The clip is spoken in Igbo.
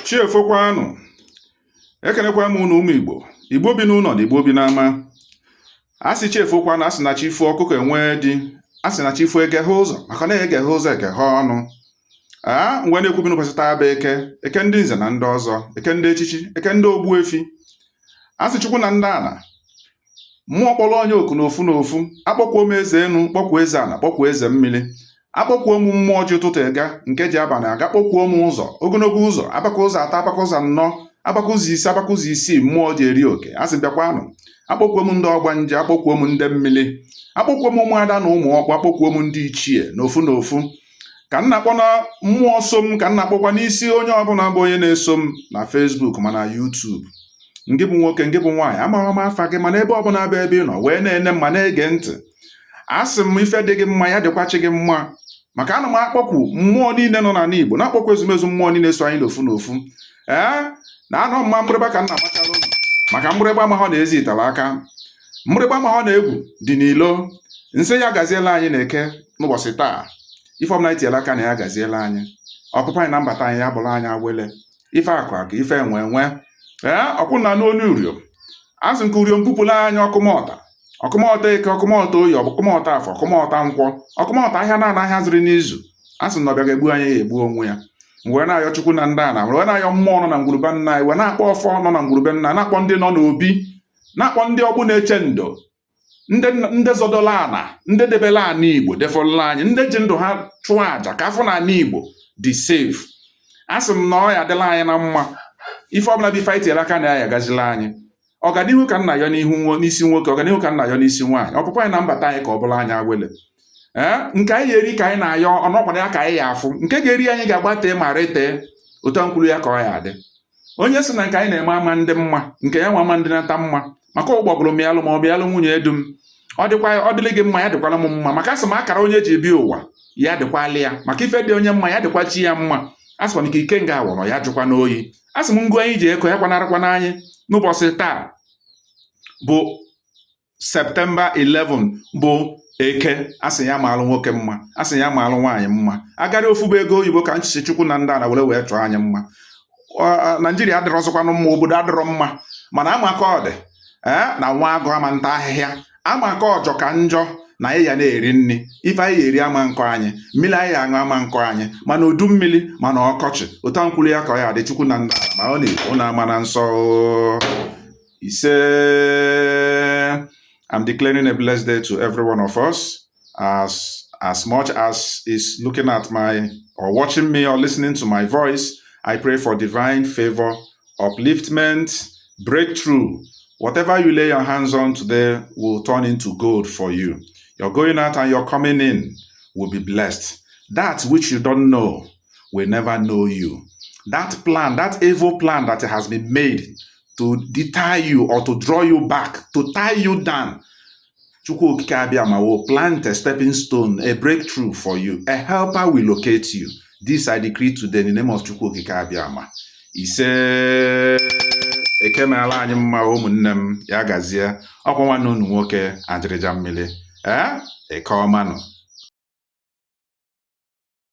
Chi efokwanụ. Ekenekwa m unu, ụmụ Igbo, Igbo bi n'ụlọ na Igbo bi n'ama. A sị chi efokwanụ, a sị na chi fo ọkụkọ enwee di, a sị na chi fo egeghe ụzọ, maka na egeghe ụzọ egeghe ọnụ. A mgbe na-ekwubi n'ụbọchị taa bụ Eke, Eke ndị nze na ndị ọzọ, Eke ndị echichi, Eke ndị ogbuefi. A sị Chukwu na ndị ana mmụọ kpọrọ onye oku n'ofu n'ofu. Akpọkwuo m eze enu, kpọkwuo eze ana, kpọkwuo eze mmiri, akpọkwuo m mmụọ ji ụtụtụ ega nke ji abalị aga, kpọkwuo m ụzọ ogologo ụzọ, abaka ụzọ atọ, abaka ụzọ anọ, abaka ụzọ ise, abaka ụzọ isii mmụọ ji eri oke. A sị bịakwanụ. Akpọkwuo m ndị ọgbanje, akpọkwuo m ndị mmiri, akpọkwuo m ụmụada na ụmụ ọkpụ, akpọkwuo m ndị ichie n'ofu n'ofu. Ka m na-akpọ na mmụọ so m, ka m na-akpọkwa n'isi onye ọbụla bụ onye na-eso m na Facebook ma na YouTube. Ngị bụ nwoke, ngị bụ nwaanyị, amaghị m afa gị, mana ebe ọbụla bụ ebe ị nọ wee na-ene m ma na-ege ntị, asị m ife dị gị mma ya dịkwa chi gị mma, maka ana m akpọkwu mmụọ niile nọ n'ala Igbo, na-akpọkwu ezumezu mmụọ niile so anyị n'ofu n'ofu. Ee, na anọ mma mgbịrịgba ka m na-agbachara ụlọ, maka mgbịrịgba amahọ na ezi itara aka, mgbịrịgba amahọ na egwu dị n'ilo. Nsị ya gaziela anyị na Eke n'ụbọchị taa. Ife ọbụla anyị tinyere aka na ya gaziela anyị. Ọpụpụ anyị na mbata anyị ya bụrụ anyị awele, ife akụ akụ, ife enwe enwe. Ee, ọkwụ na n'onu uriom, asị nke uriom bupụla anyị ọkụmọta, ọkụmọta Eke, ọkụmọta Oyi, ọkụmọta Afọ, ọkụmọta Nkwọ, ọkụmọta ahịa na ahịa zụrụ n'izu. A sị na ọbịa ga-egbu anyị ya egbu onwe ya. Wee na-ayọ Chukwu na ndị ana, wee na-ayọ mmụọ nọ na ngwurube nna anyị, wee na-akpọ ọfọ nọ na ngwurube nna, na-akpọ ndị nọ n'obi, na-akpọ ndị ọgbụ na-eche ndo, ndị zọdola ana, ndị debela ana Igbo, defọlụla anyị, ndị ji ndụ ha chụọ àjà ka afọ na ana Igbo dị safe. A sị m na ọ ya adịla anyị na mma. Ife ọbụla bụ ife anyị tinyere aka na ya, ya gazila anyị. Ọganihu ka nna yọ n'ihu n'isi nwoke, ọganihu ka nna yọ n'isi nwaanyị. Ọpụpụ anyị na mbata anyị ka ọ bụla anyị awele. Ee, nke anyị eri ka anyị na-ayọ ọnọkwado ya ka anyị ya afụ. Nke ga-eri anyị ga-agbate ma retee otu nkwuru ya ka ọ ya adị. Onye sị na nke anyị na-eme ama ndị mma, nke ya nwa ama ndị nata mma, maka ụgbọgụrụ mịalụ ma ọ mịalụ nwunye edum. Ọ dịkwa, ọ dịrị gị mma, ya dịkwara m mma, maka asị m akara onye ji bịa ụwa ya dịkwala ya, maka ife dị onye mma ya dịkwa chi ya mma. Asị m ka ike nga awọrọ ya jụkwa n'oyi. Asị m ngụ anyị ji eko ya kwanarakwana anyị n'ụbọchị taa bụ Septemba 11 bụ Eke. Asị ya maalụ nwoke mma, asị ya maalụ nwaanyị mma. Agara ofu bụ ego oyibo ka nchịchị Chukwu na ndị ana were wee chọọ anyị mma. Naijiria adịrọ ọzọkwanụ mma, obodo adịrọ mma, mana ama ka ọ dị ee na nwa agụ ama nta ahịhịa, ama ka ọjọ ka njọ na anyị ya na-eri nri. Ife anyị eri ama nkọ anyị, mmiri anyị aṅụ ama nkọ anyị, mana udu mmiri mana ọkọchị ụta nkwulu ya ka ọ ya dị. Chukwu na ndị ala ma ọ na-ekwu na ama na nsọ. Ise. I'm declaring a blessed day to every one of us. As much as is looking at my or watching me or listening to my voice, I pray for divine favor, upliftment, breakthrough. Whatever you lay your hands on today will turn into gold for you. Your going out and your coming in will be blessed. That which you don't know will never know you. That plan, that evil plan that has been made to deter you or to draw you back, to tie you down, Chukwu Okike Abịama will plant a stepping stone, a breakthrough for you. A helper will locate you. This I decree today in the name of Chukwu Okike Abịama. Ise. Eke meela anyị mma, ụmụnne m. Ya gazie. Ọkwa nwanne unu nwoke, Ajịrịja Mmiri. Ee, eke ọmanụ.